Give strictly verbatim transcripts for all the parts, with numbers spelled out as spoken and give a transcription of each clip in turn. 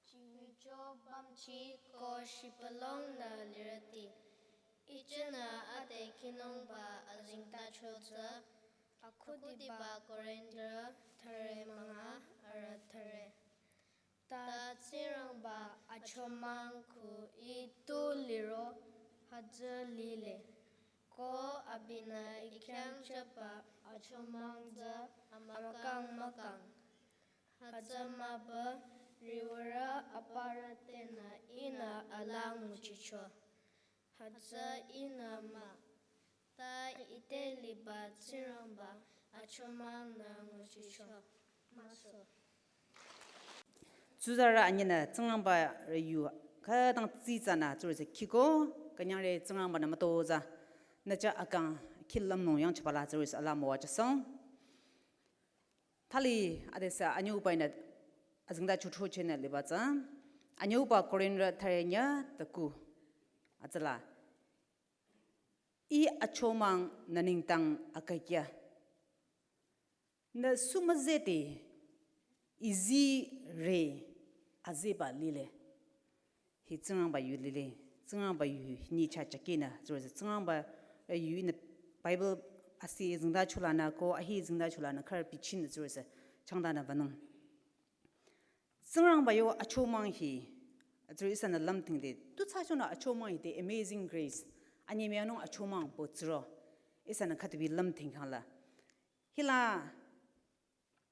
Chingcho bamchi ko shipalong nü lirüti. Ichünü ade khinungba azingtacho tsü akhudiba Korinth thüre münga arüh thüre. Ta Tsingrangba achomang khu ih tu liro hütsü lile. Ko abinü ih khyang chaba achomang tsü amükang mükang. Hütsü mah ba riwürü aparü tenü ihnü alaa nguchicho. Hütsü ihnü mah. Ta ite liba Tsingrangba achomang nü nguchicho. Maso. Tsuzarü anyinü Tsingrangba rü yu khütang tsitsanü tsürüsü khiko, künyangre Tsingrangba nü mütozah. Nü chah akang khilüm nung yangchipala tsürüsü alaa müwajüsong. Thali adesü anyüuba ihnü azingtacho throchehnü liba tsü. Anyüuba Korinth thüre nyi tüku. Atsüla. Ih achomang nü nengdang akakya. Nü sumüzehde ih zire azeba lile. Hi Tsingrangba yu lile. Tsingrangba yu hi nyichah chakehnü. Tsürüsü Tsingrangba yu ihnü Bible asi zingtacho lanü ko ahi zingtacho lanü khürü bichinü tsürüsü changdanü wünung. Tsingrangba yo achomang hi, atsürü ihsanü lümthingde, tu thsachonü achomang hi the amazing grace. Anyemüyanung achomang pü tsüro. Ihsanü khütubi lümthing khangla. Hila,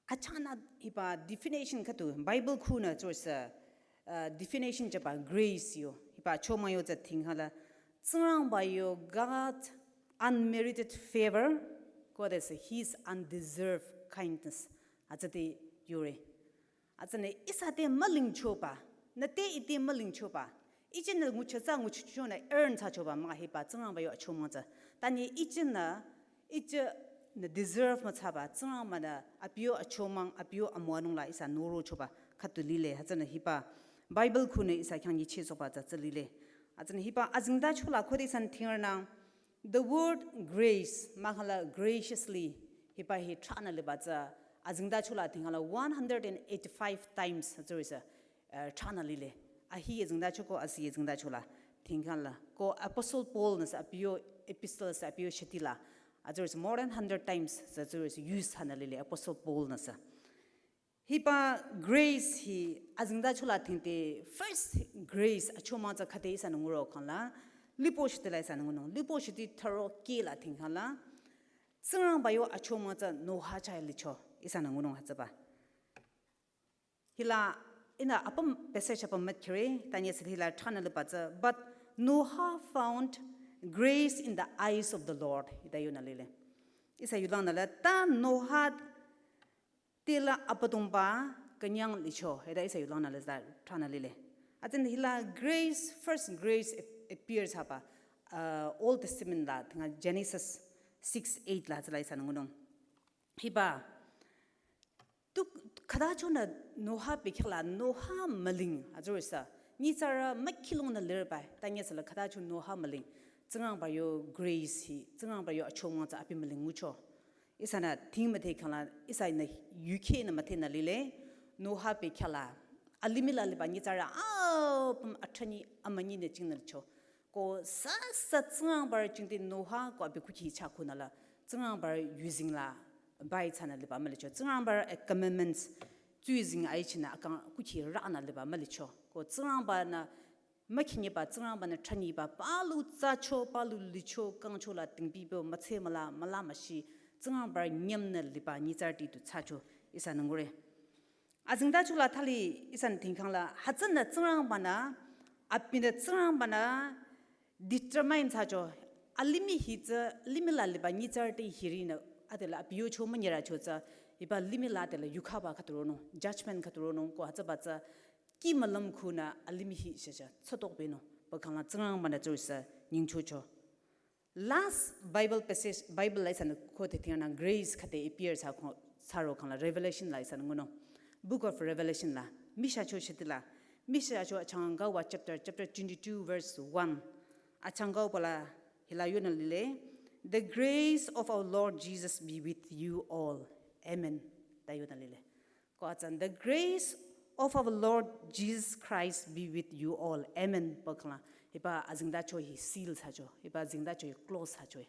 achanü hiba definition khütu, Bible khunü tsürüsü, uh, definition chaba grace yo. Hiba achomang yo tsü thing khangla. Tsingrangba yo God unmerited favor, ko adesü his undeserved kindness. Atsüde yore. Atsünü ihsa te mülingchoba, nü te ite mülingchoba, ichünü nguchi tsü nguchichonü earn thsachoba mah hiba Tsingrangba yo achomang tsü. Tanyi ichünü, ichünü deserve müthsaba, Tsingrangba nü abi yo achomang, abi yo amüwanung la ihsa norochoba khütu lile, hütsünü hiba Bible khunü ihsa khyang nyichehsohba tsü tsü lile. Hütsünü hiba azingtacho la khode ihsanü thingrünang, the word grace, mahkhangla graciously, hiba hi thranü liba tsü, azingtacho la thingkhangla one hundred and eighty-five times tsürüsü, uh, thranü lile. Ahi azingtacho ko asi azingtacho la. tingkangla. Ko Apostle Paul nüsü abiyo epistle sü abiyo shetila. Azürüsü more than hundred times sü azürüsü use thsanü lile Apostle Paul nüsü. Hiba grace hi azingda chola tingte first grace achomang tsü khüde ihsanü nguro khangla. Lipo shetila ihsanü ngunung. Lipo sheti tharo kela tingkangla. Tsingrangba yo achomang tsü Noah chah licho ihsanü ngunung hütsüba. Hila, ihnü apüm passage apüm mät kire, tanye sü hila thranü liba tsü, but Noah found grace in the eyes of the Lord. Hita yonü lile. Ihsa yulangnü la, ta Noah tila Abüdongba künyang licho. Hita ihsa yulangnü la za thranü lile. Atin hila grace, first grace ap- appears haba, uh, Old Testament la, thinga Genesis six eight la, tsüla ihsanü ngunung. Hiba, tu khüta chonü Noah bekhyah la Noah müling azürüsü. Nyitsarü mükhilongnü lirba. Tanye sü la khüta cho Noah müling. Tsingrangba yo grace hi. Tsingrangba yo achomang tsü abi müling ngucho. Ihsanü ting müdhe khangla ihsanü yukheh nü müdhenü lile. Noah bekhyah la. Alimih la liba nyitsarü apüm athrani amünyi nü jingnü licho. Ko sasa Tsingrangba jingte Noah ko abi kukhi chah khunü la. Tsingrangba yuzeng la bai thsanü liba mülicho. Tsingrangba a commandments tsuzeng aichinü akang kukhi ranü liba mülicho. Ko Tsingrangba nü mükhinyeba Tsingrangba nü thraniba palu tsacho palu licho kangcho la tingbibo mütse müla müla müshi Tsingrangba nyemnü liba nyitsarüti tu tsacho ihsanü ngure. Azingda chola thali ihsanü tingkangla hütsünü Tsingrangba nü abinü Tsingrangba nü determine thsacho alimih hi tsü limih la liba nyitsarüti hirinü adela abiyo cho münyera cho tsü hiba limih la adela yukhaba khüturonung judgment khüturonung ko hütsüba tsü ki mülüm khunü alimih hi shasha tsotokbenung bakhangla Tsingrangba nü tsürüsü nyingchocho. Last Bible passage, Bible la ihsanü quote thingna grace khüde appear thsa ko- thsaro khangla Revelation la ihsanü ngunung. Book of Revelation la. Mishacho shetila. Mishacho achangka wa chapter, chapter twenty-two verse one. Achangka pala hila yonü lile. The grace of our Lord Jesus be with you all. Amen. Ta yonü lile. Ko atsan, the grace of our Lord Jesus Christ be with you all. Amen. Bakhangla. Hiba azingda cho hi seal thsacho. Hiba azingda cho hi close thsacho.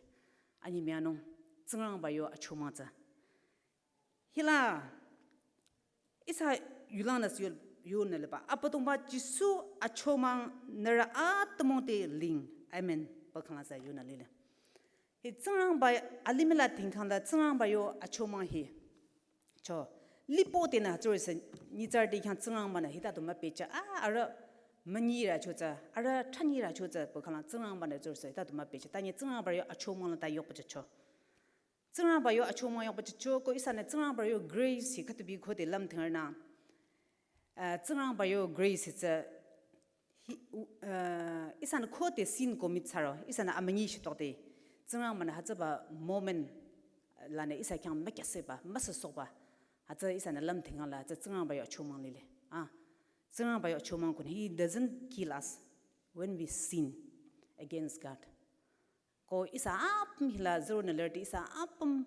Anyi mianung. Tsingrangba yo achomang tsü. Hila. Ihsa yulangnü yo yonü liba. Abüdongba Jisu achomang nührü atümung te ling. Amen. Bakhangla tsü yonü lile. Hi Tsingrangba alimih la tingkangla Tsingrangba yo achomang hi. Cho, lipo tenü tsürüsü nyitsarüti khyang Tsingrangba nü hita tu müpehcha, a, arüh münyira cho tsü, arüh thranyira cho tsü, bakhangla Tsingrangba nü tsürüsü hita tu müpehcha. Tanye Tsingrangba yo achomang la ta yokpacha cho. Tsingrangba yo achomang yokpacha cho, ko ihsanü Tsingrangba yo grace hi khütubi khode lümthingrünü. Uh, Tsingrangba yo grace hi tsü hi, u- uh, ihsanü khode sin commit thsaro, ihsanü amünyi shitokde. Tsingrangba nü hütsüba moment lanü ihsa khyang mükyaseba, müsüsohba. Hütsü ihsanü lümthingla, hütsü Tsingrangba yo achomang lile. Ah, Tsingrangba yo achomang khunü, he doesn't kill us when we sin against God. Ko ihsa apüm hila zero nü lerti ihsa apüm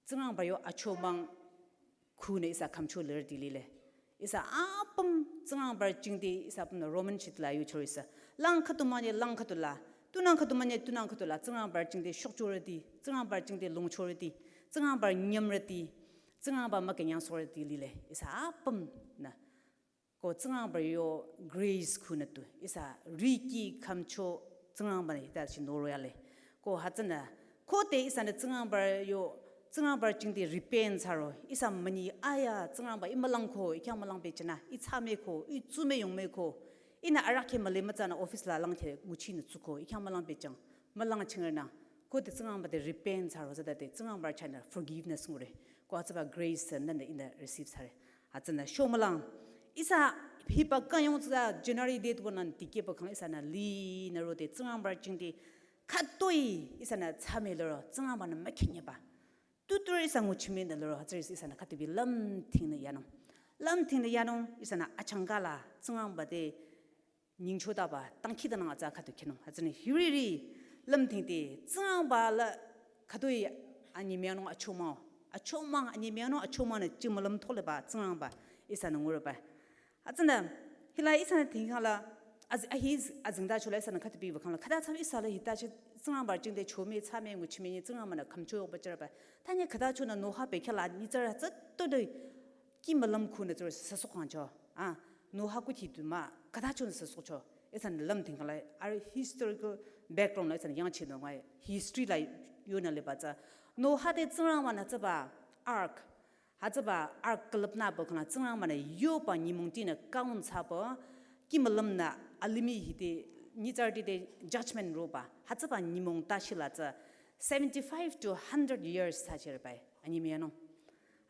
Tsingrangba yo achomang khunü ihsa khümcho lerti lile. Ihsa apüm Tsingrangba jingte ihsa apüm nü Roman shitla yu chorisa. Lang khütu manye lang khütu la. Tunang khütu manye tunang khütu la. Tsingrangba jingte shokchorüti. Tsingrangba jingte longchorüti. Tsingrangba nyemrüti. Tsingrangba mükünyang sorüti lile. Ihsa apüm nü. Ko Tsingrangba yo grace khunü tu. Ihsa riki khümcho Tsingrangba nü hita shi noro yale. Ko hütsünü. Khode ihsanü Tsingrangba yo, Tsingrangba jingte repent thsaro. Ihsa münyi aya Tsingrangba ih mülang ko, ih khyang mülang pehchanü, ih thsame ko, ih tsume yongme ko. Ihnü arahkheh müle mütsanü office la langkheh nguchinü tsuko, ih khyang mülang pehchang, mülang chingrünü. Khode Tsingrangba te repent thsaro züdade Tsingrangba chahnü forgiveness ngure. Ko hütsüba grace nünü ihnü receive thsare. Hütsünü shomülang. Ihsa hiba kanyong tsü January date wonü tikehba khang ihsanü linü rode Tsingrangba jingte khütoi ihsanü thsame lero Tsingrangba nü mükünyeba. Tutur ihsa nguchime nü lero hütsüri ihsanü khütubi lümthingnü yanung. Lümthingnü yanung ihsanü achangka la Tsingrangba te nyingchotaba dangkhidangnang atsa khütu khinung. Hütsünü hiriri lümthingte Tsingrangba la khütoi anyi mianung achomang. Achomang anyi mianung achomang nü chimülüm tholeba Tsingrangba ihsanü ngureba. Hütsünü hila ihsanü tingkhala Az ahi azingda chula ihsanü khüta biba khangla khüta tsü ihsa la hita chi Tsingrangba jingte chome tsame nguchime ni Tsingrangba-nü khümcho yoba jüraba. Tanye khüta chonü Noha bekhyah la nyitsarü tsü tode ki mülüm khunü tsü sasok khangcho. Ah, Noha kuthi du mah khüta chonü sasokcho. Ihsanü lümdhing khangla arüh historical background la ihsanü yangchinung ngai history la yonü liba tsü. Noha te Tsingrangba-nü tsüba ark hütsüba ark külüpnü pü khangla Tsingrangba-nü yoba nyümong tinü kaun thsapü ki mülümnü alimih hite nyitsarüti te judgment roba hütsüba nyümong tashi la tsü seventy-five to hundred years thsachirbai anyimiyanung.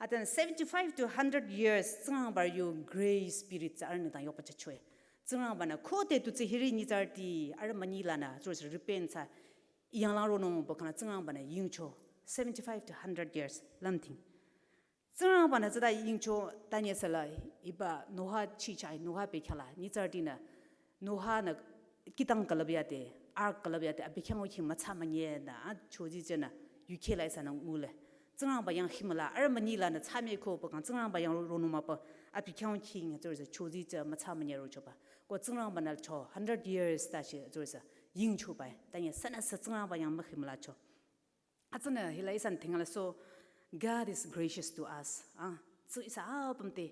Atan seventy-five to hundred years Tsingrangba yo grace spirit tsü arüh nengdang yoba chachoi. Tsingrangba-nü khode tu tsü hiri nyitsarüti arüh münyi lanü tsürüsü repent thsa yanglang ronung pü khangla Tsingrangba-nü yingcho seventy-five to hundred years lümdhing. Tsingrangba-nü tsüta yingcho tanye sala hiba Noha chichai Noha bekhyah la nyitsarütinü Noha-nü kihtang külüp yade ark külüp yade abi khyang ochi mütsa münye nü chozi jünü yukheh la ihsanü ngule. Tsingrangba yang himüla arüh münyi lanü tsame ko pü khang Tsingrangba yang ronung mah pü abi khyang ochi nge tsürüsü chozi jü mütsa münye rochoba. Ko Tsingrangba-nü cho hundred years tashi tsürüsü yingchobai. Tanye sünüsü Tsingrangba yang mühimülacho. Atsünü hila ihsanü thingala so God is gracious to us. Ah, tsü ihsa apüm te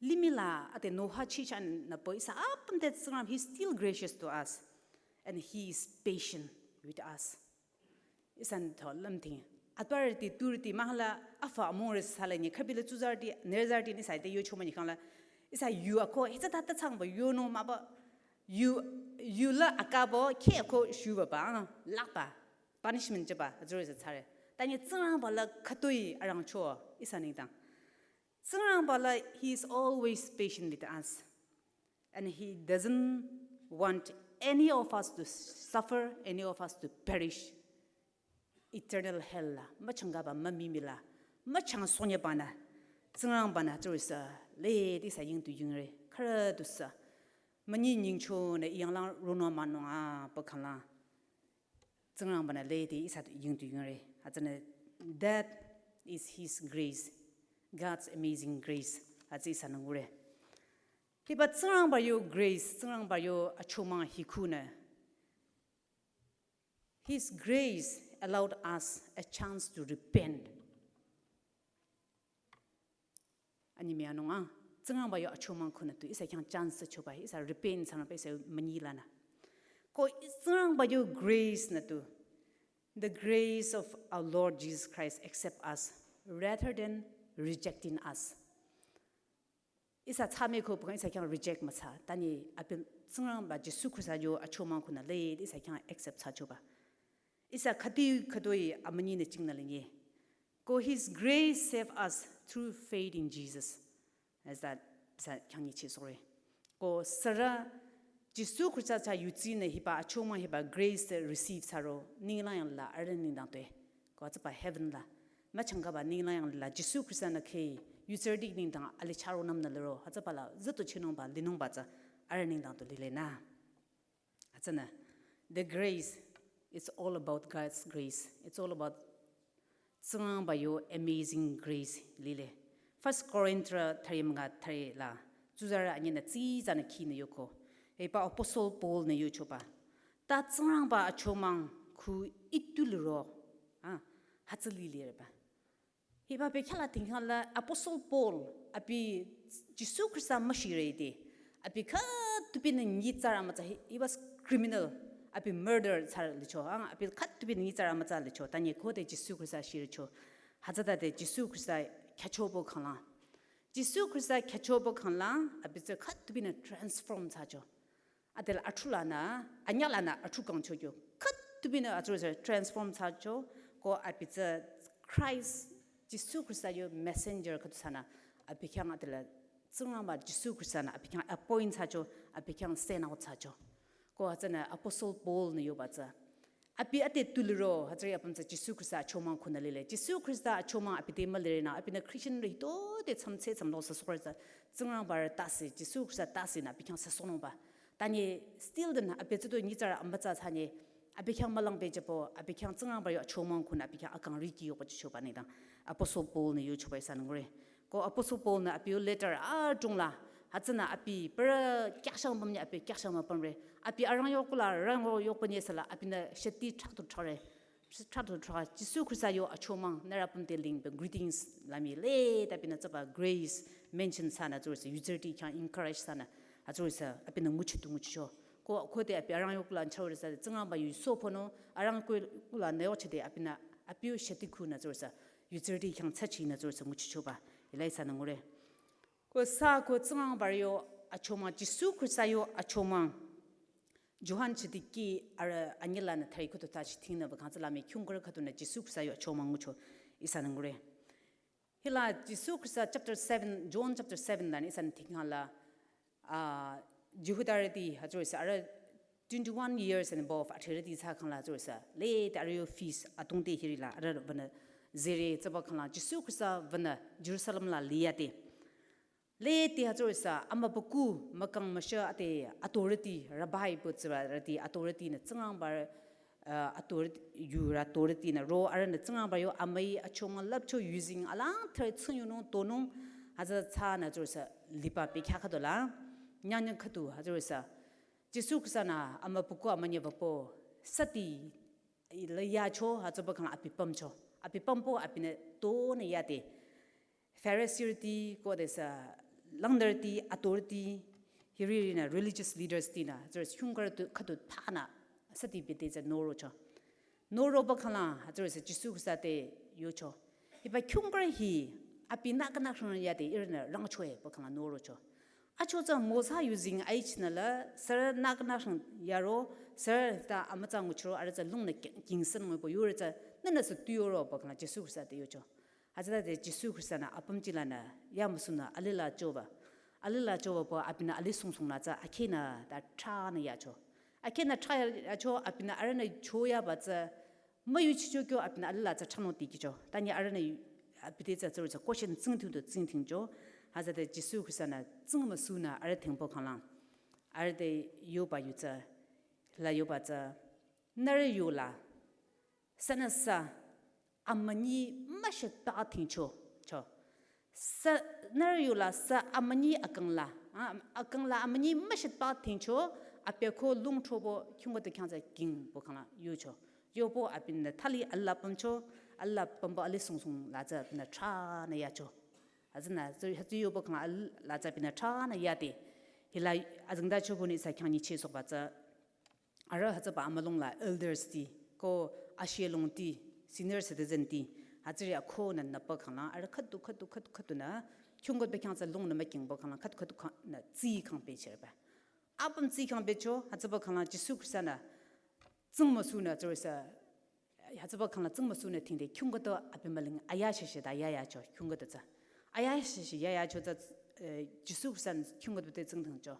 limih la ate Noha chichanü pü ihsa apüm te Tsingrang, he's still gracious to us. And he is patient with us. Ihsanü tho lümdhing. Atparüti turüti mahala afa amore sala ni khübila tsuzarüti nerzarüti ni ihsa te yochoma ni khangla ihsa yu ako ihsa tata tsangba yonung mahba yu yu la akabo khe ako shuba ba lakba punishment jüba azürüsü thsare. Tanye Tsingrangba la khütoi arangcho ihsa nengdang. Tsingrangba la he is always patient with us. And he doesn't want any of us to suffer, any of us to perish. Eternal hell la müchangkaba mümimi la müchang sonyaba nü Tsingrangba-nü tsürüsü lede ihsa ying tu yingre khürü tusü münyi nyingchonü yanglang ronung mah nung a pü khangla Tsingrangba-nü lede ihsa ying tu yingre. Atsünü that is his grace, God's amazing grace. Atsü ihsanü ngure. Hiba Tsingrangba yo grace, Tsingrangba yo achomang hi khunü. His grace allowed us a chance to repent. Anyimiyanung ah, Tsingrangba yo achomang khunü tu ihsa khyang chance choba, ihsa repent thsanü pü ihsa münyi lanü. Ko Tsingrangba yo grace nü tu, the grace of our Lord Jesus Christ accept us rather than rejecting us. Ihsa tsame ko pü khang ihsa khyang reject müthsa. Tanye abi Tsingrangba Jisu Khrista yo achomang khunü lede ihsa khyang accept thsachoba. Ihsa khüti khütoi amünyi nü chingnü lenye. Ko his grace save us through faith in Jesus. As that, ihsa khyang nyichi sorry. Ko sürü Jisu Khrista tsü yudsinü hiba achomang hiba grace receive thsaro ninglang yang la arüh nengdang tue. Ko atsüba heaven la müchangkaba ninglang yang la Jisu Khrista-nü khe yudsirüti nengdang ali charo namnü liro atsüba la züto chinungba linungba tsü arüh nengdang tu lile nü. Atsünü the grace, it's all about God's grace. It's all about Tsingrangba yo amazing grace lile. First Corinthians thüri münga thüri la tsuzarü anyinü tsitsanü khinü yoko. Hiba Apostle Paul-nü yochoba. Ta Tsingrangba achomang khu itu liro. Ah, hütsü lile reba. Hiba bekhyah la thingkhang la Apostle Paul abi Jisu Khrista müshirü de. Abi khütubinü nyitsarü mütsa he, he was criminal. Abi murder thsarü licho. Ah, abi khütubinü nyitsarü mütsa licho. Tanye khode Jisu Khrista shirücho. Hütsütade Jisu Khrista khyüchoba khangla. Jisu Khrista khyüchoba khangla abi tsü khütubinü transform thsacho. Adela athulanü, anyülanü athu kangcho kyo. Khütubinü atsürüsü transform thsacho, ko abi tsü Christ, Jisu Khrista yo messenger khüdu thsanü, abi khyang adela Tsingrangba Jisu Khrista-nü abi khyang appoint thsacho, abi khyang send out thsacho. Ko hütsünü Apostle Paul-nü yoba tsü. Abi ate tu liro, hütsüri apüm tsü Jisu Khrista achomang khunü lile. Jisu Khrista achomang abi te mülire nü, abinü Christian rü hitode tsam tse tsam lo süsohre tsü, Tsingrangba rü tase, Jisu Khrista tase nü abi khyang süsohnungba. Tanye still den abi tsüto nyitsarü amütsa thsanye, abi khyang mülang pehjüpü, abi khyang Tsingrangba yo achomang khunü abi khyang akang riki yoba chichoba nengdang Apostle Paul-nü yochoba ihsanü ngure. Ko Apostle Paul-nü abi yo letter adrong la, Hütsünü abi parü kyakshang pümnyi abi kyakshang müpümre. Abi arang yokla arang yokpünye süla abinü sheti thraktu thrare. Thraktu thra Jisu Khrista yo achomang nührü püm te lingpü greetings la mii lede abinü tsüba grace mention thsanü tsürüsü yutsürüti khyang encourage thsanü atsürüsü abinü nguchitu nguchicho. Ko khode abi arang yokla nchao rüsa Tsingrangba yu sohpünung arang kula nü yochede abinü abi yo sheti khunü tsürüsü yutsürüti khyang thsachinü tsürüsü nguchichoba. Hila ihsanü ngure. Ko sü ko Tsingrangba yo achomang Jisu Khrista yo achomang. Johan chidiki arüh anyülanü thari khüdu tachi thingnü ba kangtsü la mii khingkurü khüdunü Jisu Khrista yo achomang ngucho ihsanü ngure. Hila Jisu Khrista chapter seven, John chapter seven lanü ihsanü thingkhangla, ah, Jihudarüti hütsürüsü arüh twenty-one years and above athirüti thsakhangla hütsürüsü lede arüh yo feast atungte hirila arüh wünü zere tsüba khangla Jisu Khrista wünü Jerusalem la liyade. Lede hütsürüsü amübükuh mükang müsha ade authority rabbi pü tsürüti authority nü Tsingrangba, uh, authority yurü authority nü ro arühnü Tsingrangba yo amüi achomang lüpcho yuzeng alang thre tsüngyunung tonung hütsü thsanü hütsürüsü liba bekhyah khüdu la nyangnyang khüdu hütsürüsü Jisu Khrista nü amübükuh amünyi wüpü süti la yacho hütsüba khangla abi pümcho. Abi pümpü abinü tonü yade. Farisirüti ko desü langnürüti authority hiririnü religious leaders tinü tsürüsü khingkurü tu khüdu thanü süti bide tsü norocho. Noroba khangla hütsürüsü Jisu Khrista te yocho. Hiba khingkurü hi abinü künü khang yade ihrünü rangchoe ba khangla norocho. Acho tsü Mosa yuzeng aichinü la sürü nü künü khang yaro sürü ta amütsa nguchiro arüh tsü lungnü ki-, kingsen ngubo yurü tsü nünü sü tu yoro ba khangla Jisu Khrista te yocho. Hütsütade Jisu Khrista nü apümji lanü yamüsunü alila choba. Alila choba pü abinü ali sungsung la tsü akhehnü ta thranü yacho. Akhehnü thra yacho abinü arühnü choyaba tsü müyuchicho kyo abinü alila tsü thranung tikicho. Tanyi arühnü yu-, abi te tsü tsürüsü question tsingdhingdu tsingdhingcho. Hütsüde Jisu Khrista nü tsingmüsunü arüh thingpü khanglang. Arüh te yoba yu tsü, la yoba tsü, nührü yola sünüsü amünyi müshita thingcho, cho. Sü, nührü yola sü amünyi akangla, a, akangla amünyi müshita thingcho, abi ko lungthrobo khingkurü tu khyang tsü kingpü khangla yocho. Yoba abinü thali alila pümcho, alila pümpü ali sungsung la tsü abinü thranü yacho. Hütsünü, tsü, hütsü yoba khangla alila tsü abinü thranü yade. Hila azengtacho ko nü ihsa khyang nyichehsohba tsü arüh hütsüba amülung la elders ti, ko ashelung ti, senior citizen ti, hütsüri akhunü nüpü khangla, arüh khüdu, khüdu, khüdu, khüdunü, khingkurü bekhyang tsü lungnü mükingpü khangla, khüdu, khüdu khangnü, tsi khang pehchirba. Apüm tsi khang pehcho, hütsüba khangla, Jisu Khrista nü, tsingmüsunü, tsürüsü, hütsüba khangla tsingmüsunü thingde, khingkurü tu abi müling, aya shishi ta, aya yacho, khingkurü tu tsü. Aya shishi, aya yacho tsü, eh, Jisu Khrista nü, khingkurü tu te tsingdhingcho.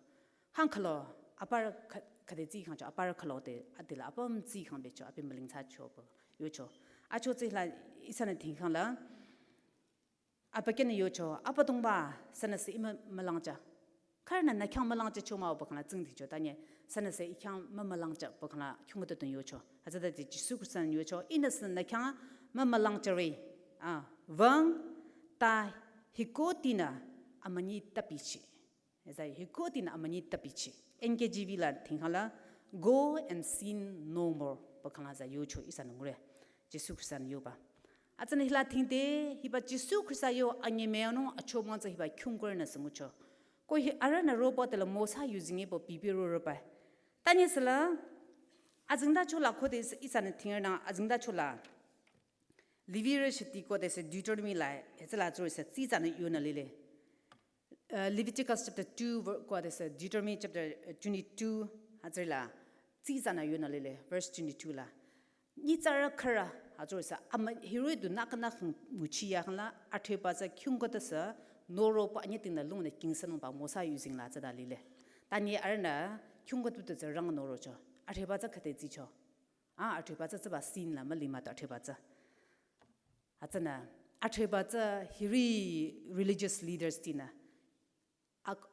Hang khülo, aparü kha-, khüde tsi khangcho, aparü khülo te, adila apüm tsi khang pehcho, abi müling thsacho pü, yocho. Acho tsü hila, ihsanü thingkhangla, abükyünü yocho, Abüdongba, sünüsü imü mülangcha. Khürünü nü khyang mülangcha cho mah-o pü khangla tsingdhingcho, tanyi, sünüsü I khyang mümülangcha pü khangla khingkurü tu tun yocho. Hütsütade Jisu Khrista nü yocho, ihnü sünü nü khyang mümülangchare, a, wüng, ta hikotinü amünyi tapichi. Esa hikotinü amünyi tapichi. N K J V la thingkhangla, "Go and sin no more." Pü khangla tsü yocho ihsanü ngure. Jisu Khrista nü yoba. Hütsünü hila thingde, hiba Jisu Khrista yo anyemüyangnung achomang tsü hiba khingkurü nü sü ngucho. Ko hi arühnü roba tela Mosa yuzeng-i pü bibi rorüba. Tanyi süla, azengtacho la khode ihsanü thingrünang azengtacho la. Levirü shiti ko desü Deuteronomy la, hütsüla tsürüsü tsi tsünü yonü lile. Uh, Leviticus chapter two, ver-, ko desü Deuteronomy chapter, uh, twenty-two, hütsüla tsi tsünü yonü lile, verse twenty-two la. Nyitsarü khürü, hütsürüsü, ama hiroh-i du nü künü khang nguchi ya khangla, atheba tsü khingkurü tu sü, noroba anyitinü lungnü kingsenungba Mosa yuzeng la tsüta lile. Tanyi arühnü, khingkurü tu tsü rang norocho. Atheba tsü khüde tsicho. A, atheba tsü tsüba sin la mülima tu atheba tsü. Hütsünü, atheba tsü hiri religious leaders tinü. Ak-,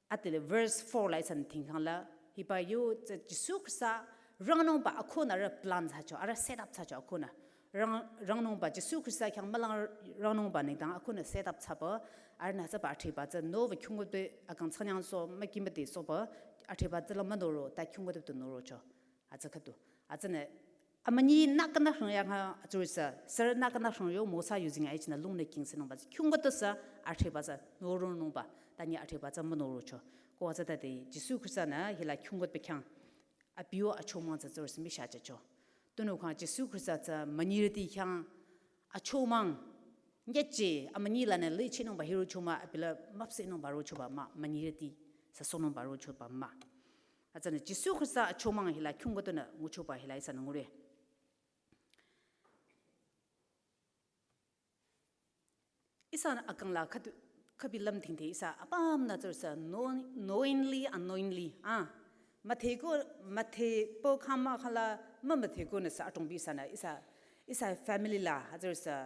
atile verse four la ihsanü thingkhangla, hiba yo tsü Jisu Khrista rangnungba akhunü arüh plan thsacho, arüh set up thsacho akhunü. rang, rangnungba, Jisu Khrista khyang mülang rangnungba nengdang akhunü set up thsaba, arühnü hütsüba athriba tsü, nowü kyungkote akang tsanyang so, mükimüte soba, athriba tsüla münoro, ta kyungkote tu norocho. Hütsü khüdu. Hütsünü, amünyi nü künü rang yang ha, hütsürü sü, sürü nü künü rang yo, Mosa using aichinü lungnü kingsinungba tsü, kyungkote sü, athriba tsü, noronungba, tanyi athriba tsü münorocho. Ko hütsütade, Jisu Khrista-nü, hila kyungkote khyang, abi yo achomang tsü tsürüsü misha chacho. Tunüo khang Jisu Khrista tsü münyirüti khyang achomang nyeche amünyi lanü lichinungba hirochoma abila müpsehnungba rochoba mah, münyirüti süsohnungba rochoba mah. Hütsünü Jisu Khrista achomang hila kyungkotenü nguchoba hila ihsanü ngure. Ihsa akang la khüdu, khübi lümthingde ihsa apümnü tsürüsü known-, knowingly, unknowingly, ah. Müdheko, müdhepü khama khala, mümüdhekonü sü atongbi ihsanü, ihsa, ihsa family la, hütsürüsü,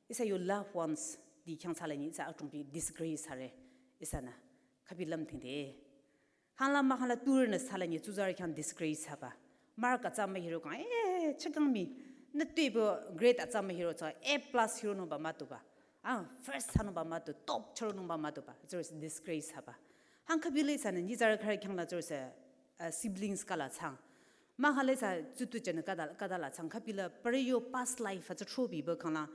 ihsa yo loved ones, ti khyang thsalanyi, ihsa atongbi disgrace thsare, ihsanü, khübi lümthingde. Hangla mah hangla turünü thsalanyi tsuzarü khyang disgrace thsaba. Mark atsa mühiro kang, eh, chakang mi. Nü tuepü grade atsa mühiro tsü, A plus hironungba mütuba. Ah, first thsanungba mütu, top chüronungba mütuba. Tsürüsü disgrace thsaba. Hang khübile ihsanü, nyitsarü khürü khyang la tsürüsü, uh, siblings kala thsang. Mah hangla ihsa tsutu jünü khüta, khüta la thsang. Khübila parü yo past life hütsü throbiba khangla.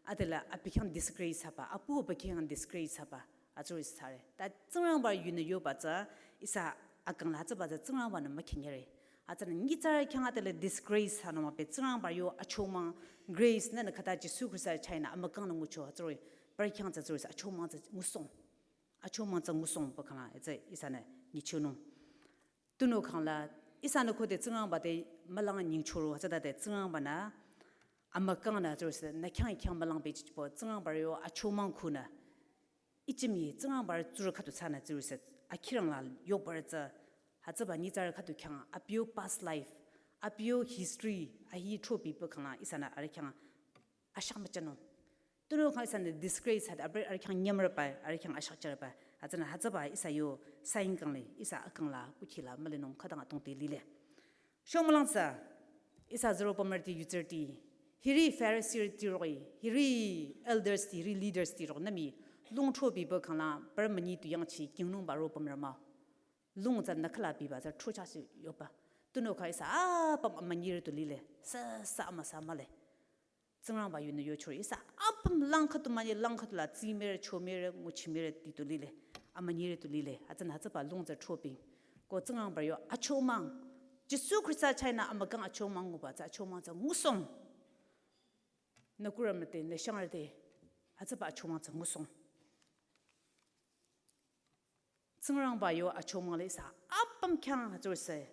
Adela abi khyang disgrace thsaba. Apu abi khyang disgrace thsaba. Hütsürüsü thsare. Ta Tsingrangba yunü yoba tsü ihsa akang la hütsüba tsü Tsingrangba-nü mükhenyere. Hütsünü nyitsarü khyang adela disgrace thsanung mübe Tsingrangba yo achomang grace nünü khüta Jisu Khrista chahnü amükangnü ngucho hütsüroh-i. Parü khyang tsü tsürüsü achomang tsü ngusong. Achomang tsü ngusongba khangla hütsü ihsanü nyichonung. Tunüo khang la ihsanü khode Tsingrangba te mülang nyingchoro hütsütade Tsingrangba-nü amükangnü tsürüsü nü khyang khyang mülang bechibo Tsingrangba yo achomang khunü. Ichimi Tsingrangba tsurü khüdu thsanü tsürüsü, akhirang la yokbarü tsü, hütsüba nyitsarü khüdu khyang, abi yo past life, abi yo history, ahi throbiba khangla, ihsanü arüh khyang ashak müchanung. Tunüo khang ihsanü disgrace hat, abi arüh khyang nyamrüba, arüh khyang ashak charüba, hütsünü hütsüba ihsa yo sign kang le, ihsa akang la, kukhila, mülinung khütang atongte lile. Shomülang tsü, ihsa zero pümrüti yutsürüti, hiri Pharisee-rüti roh-i, hiri elders ti, hiri leaders ti roh-i, nümi lung throbiba khangla, parü münyi tu yangchi, kingnungba ro pümrü mah. Lung tsü nü khüla biba tsü throchasi yoba. Tunüo kha ihsa apüm amünyirü tu lile, sü sü amüsa mühle. Tsingrangba yunü yochore ihsa apüm lang khüdu münyi lang khüdu la tsimürü, chomürü, nguchimürü ti tu lile, amünyirü tu lile, hütsünü hütsüba lung tsü throbi. Ko Tsingrangba yo achomang, Jisu Khrista chahnü amükang achomang nguba tsü achomang tsü ngusong. Nü kurü müte, nü shangrü te, hütsüba achomang tsü ngusong. Tsingrangba yo achomang le ihsa apüm khyang hütsürüsü.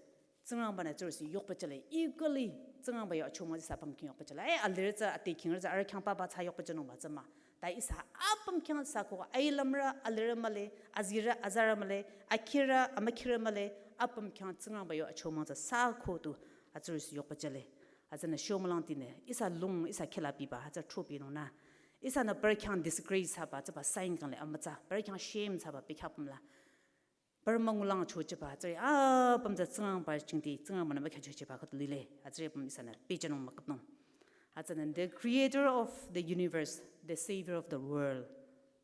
Tsingrangba-nü tsürüsü yokpachale. Equally, Tsingrangba yo achomang ihsa apüm khyang yokpachale. Eh, alirü tsü, ate khingrü tsü, arüh khyang papa tsü yokpachanungba tsü mah. Ta ihsa apüm khyang sü ko, ailümrü, alirü mühle, azirü, azarü mühle, akhirü, amükhirü mühle, apüm khyang Tsingrangba yo achomang tsü sü ko tu, hütsürüsü yokpachale. Hütsünü shomülang tinü, ihsa lung, ihsa khüla biba, hütsü throbinung nü. Ihsanü parü khyang disgrace thsaba, tsüba sign kang le amütsa, parü khyang shame thsaba, bekhyah pümla. Parü müngulang chochiba, tsüri apüm tsü Tsingrangba jingti, Tsingrangba-nü bekhyah chochiba khüdu lile, hütsüri apüm ihsanü, pehjünung müküpnung. Hütsünü, the creator of the universe, the savior of the world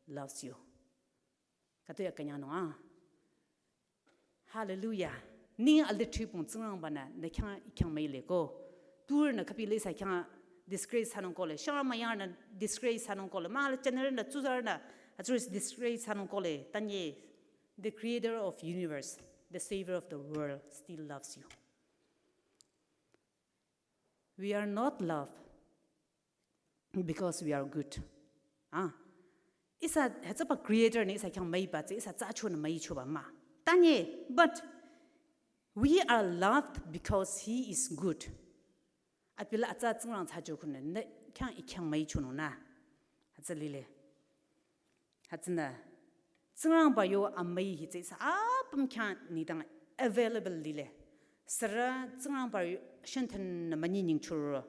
loves you. Khüdu ya künyangnung ah. Hallelujah. Ni alde tripung Tsingrangba-nü, nü khyang i khyang müile ko. Turünü khüpi le ihsa khyang disgrace thsanung kohle. Shangrü müyangrünü disgrace thsanung kohle. Mah le general nü tsuzarünü, hütsürüsü disgrace thsanung kohle. Tanye, the creator of universe, the savior of the world still loves you. We are not loved because we are good. Ah. Ihsa hütsüba creator nü ihsa khyang müiba tsü, ihsa tsü achonü müichoba mah. Tanye, but we are loved because he is good. Abi la atsa Tsingrang thsacho khunü, nü khyang i khyang müichonung nü. Hütsü lile. Hütsünü, Tsingrangba yo amüi hi tsü ihsa apüm khyang nengdang available lile. Sürü Tsingrangba yo shantan nü münyi nyingchoro.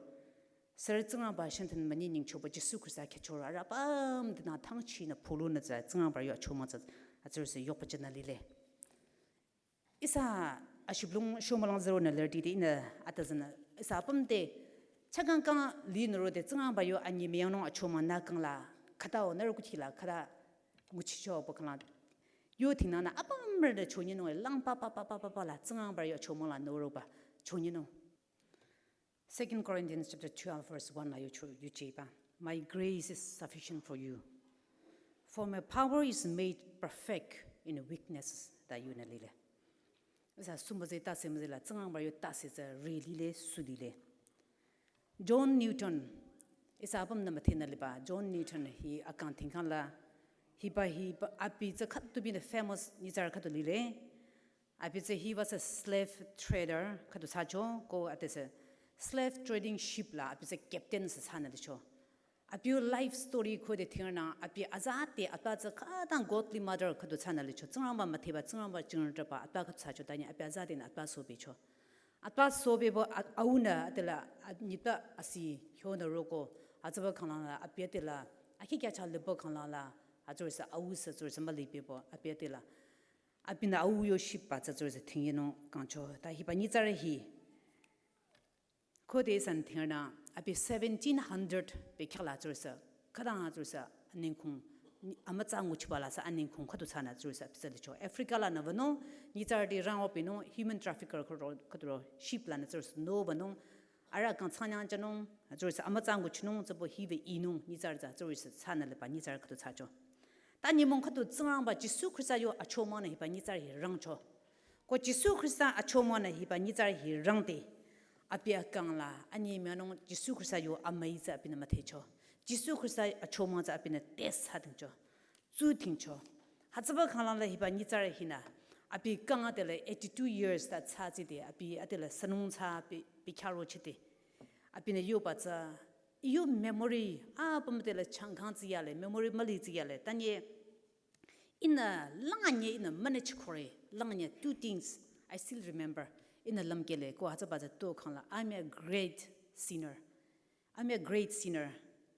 Sürü Tsingrangba shantan münyi nyingchoba Jisu Khrista khyüchoro. Arüh apüm dinü thangchinü pulunü tsü Tsingrangba yo achomang tsü hütsürüsü yokpachanü lile. Ihsa ashiblung shomülang zero nü lerdi de ihnü atüzünü. Ihsa apüm te Chakang kang li nüro de Tsingrangba yo anyi meyangnung achomang nü kang la, khütao nüro kuchi la, khüta nguchicho pü kang la. Yo thingnang nü apümrü de chonyinung lang pa pa pa pa pa pa la Tsingrangba yo achomang la nüro ba chonyinung. Second Corinthians chapter twelve verse one la yucho yucheba. My grace is sufficient for you. For my power is made perfect in weakness ta yunü lile. Isa sumbaze ta sembaze la Tsingrangba yo ta se za re lile su lile. John Newton, isa apüm nü müthenü liba, John Newton hi akang thingkang la, hiba hiba abi za khütu binü famous nyitsarü khütu lile. Abi tsü he was a slave trader, khütu thsacho, ko ate se slave trading ship la, abi tsü captain se thsanü licho. Abi yo life story khode thingnang, abi azate, atba tsü khütang godly mother khütu thsanü licho. Tsingrangba mütheba, Tsingrangba jingdaba, atba khütu thsacho, tanye abi azate nü atba sobecho. Atba sobebo at-, aunü, atela, at-, nita asi, hyonü roko, atsaba kang la, abi atela, akhi kya cha lebo kang la, atsore sa au sa, atsore sa mali bebo, abi atela. Abinü au yo ship ba tsü tsürüsü thingyinung kangcho. Ta hiba nyitsarü hi. Khode san thingnang abi seventeen hundred bekhyah la tsürüsü. Khütang tsürüsü anengkung, amütsa nguchiba la sa anengkung khütu thsanü tsürüsü abi tsü licho. Africa lanü vanung, nyitsarüti rangwa binung, human trafficker khüro, khüturo ship lanü tsürüsü no vanung. Arüh kang thsanyang thsanung, tsürüsü amütsa nguchinung, tsübo hiba inung, nyitsarü tsü, tsürüsü thsanü liba, nyitsarü khütu thsacho. Ta nyümong khütu Tsingrangba Jisu Khrista yo achomang nü hiba nyitsarü hi rangcho. Ko Jisu Khrista achomang nü hiba nyitsarü hi rangde. Abi akang la, anyi meyangnung Jisu Khrista yo amüi tsü abinü müthecho. Jisu Khrista achomang tsü abinü test thsadingcho. Tsutingcho. Hütsüba kang la hiba nyitsarü hinü. Abi kang atela eighty-two years ta thsatside, abi atela sünung thsa abi, abi khyaro chide. Abinü yoba tsü, yo memory, apüm atela changkang tsiyale, memory mali tsiyale. Tanye, inü langanye inü manage kore, langanye two things I still remember. Inü lümkele, ko hütsüba tsü to kang la, I'm a great sinner. I'm a great sinner,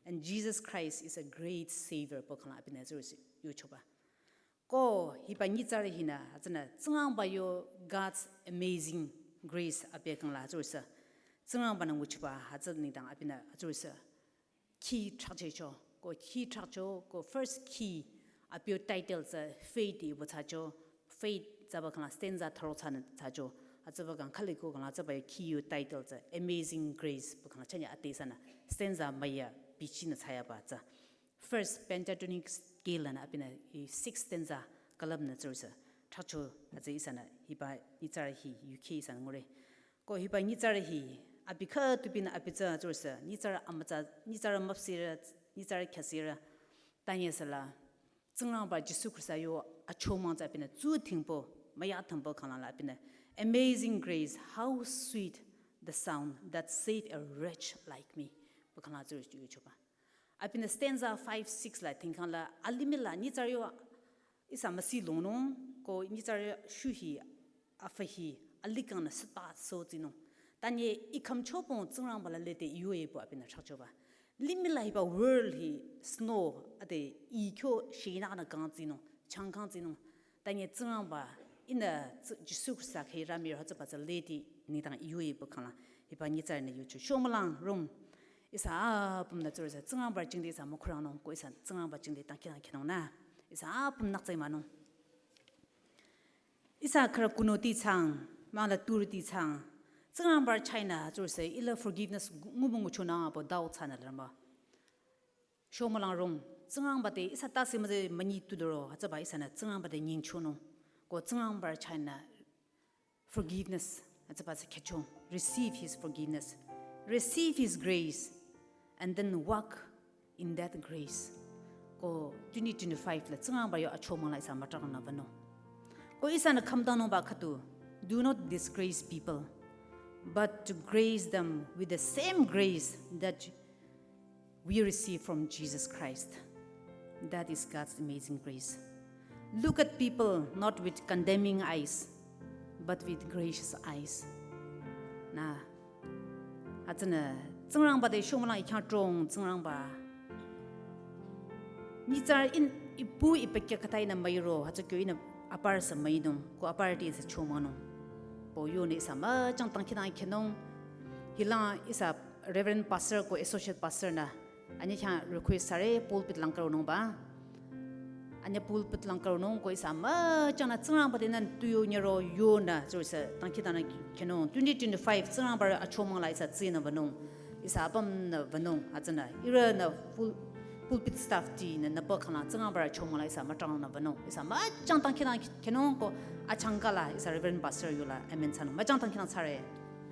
and Jesus Christ is a great savior. Pü kang la abinü tsürüsü yuchoba. Ko hiba nyitsarü hinü, hütsünü, Tsingrangba yo God's amazing grace abi kang la tsürüsü. Tsingrangba nü nguchiba, hütsü nengdang abinü tsürüsü. Key thrakjecho, ko key thrakcho, ko first key, abi yo title tsü faith ibu thsacho, faith tsüba kang la stanza tharo thsanü thsacho. Hütsüba kang khali ko kang la tsüba yo key yo title tsü Amazing Grace pü kang la chanye ate thsanü stanza maya bichinü thsayaba tsü. First pentatonic scale lanü abinü i six stanza külüpnü tsürüsü. Thrakcho hütsü ihsanü hiba nyitsarü hi yuki ihsanü ngure. Ko hiba nyitsarü hi abi khütu binü abi tsü tsürüsü. Nyitsarü amütsa, nyitsarü müpsirü, nyitsarü khyasirü. Tanye sala. Tsingrangba Jisu Khrista yo achomang tsü abinü tsutingbo, müyatingbo kang la abinü. Amazing grace, how sweet the sound that saved a wretch like me. Pü kang la tsürüsü yuchoba. Abinü stanza five, six la tingkang la alimih la nyitsarü yo ihsa müsi longnung, ko nyitsarü shuhi, afahi, alikang nü sita so tsinung. Tanye i khümchopong Tsingrangba la lede yoe pü abinü thrakchoba. Limih la hiba world hi snow ate i kyo shinü nü kang tsinung, changkang tsinung. Tanye Tsingrangba inü tsi-, Jisu Khrista khe rami hütsüba tsü lede nengdang yoe pü kang la. Hiba nyitsarü nü yucho. Shomolang rung. Ihsa apümnü tsürüsü Tsingrangba jingte ihsa mükhurangnung ko ihsa Tsingrangba jingte tangkhinang khinung nü. Ihsa apüm naktsai manung. Ihsa khürü kuno ti chang, mangla turi ti chang. Tsingrangba China tsürüsü ila forgiveness ngu-, ngubu nguchonang abo dao thsanü lamba. Shomolang rung, Tsingrangba te ihsa tase müze münyi tudoro, hütsüba ihsanü Tsingrangba te nyingchonung. Ko Tsingrangba China forgiveness, hütsüba tsü khyücho. Receive his forgiveness. Receive his grace. And then walk in that grace. Ko twenty twenty-five la Tsingrangba yo achomang la ihsa mütrangnü vanung. Ko ihsanü khümdangnungba khütu, do not disgrace people, but to grace them with the same grace that we receive from Jesus Christ. That is God's amazing grace. Look at people not with condemning eyes, but with gracious eyes. Nü, hütsünü, Tsingrangba te shomolang i khyang trong Tsingrangba. Nyitsarü in ipu ipekya khatai nü müiro, hütsü kyo inü aparü sü müinung, ko aparü te sü chomanung. Pü yonü ihsa müchang tangkhinang khinung, hilang ihsa Reverend Pastor ko Associate Pastor nü anyi khyang request thsare pulpit lang karonungba. Anyi pulpit lang karonung ko ihsa müchangnü Tsingrangba tenü tuyo nyero yonü tsürüsü dangkhidangnang khyünung. Twenty twenty-five Tsingrangba achomang la ihsa tsünü wünung. Ihsa apümnü wünung hütsünü. Ihrünü pul- pulpit staff tinü nüpü khanglang Tsingrangba achomang la ihsa müchanglangnü wünung. Ihsa müchang dangkhidangnang khyünung ko achangka la ihsa Reverend Pastor yola amen thsanung. Müchang dangkhidangnang thsare.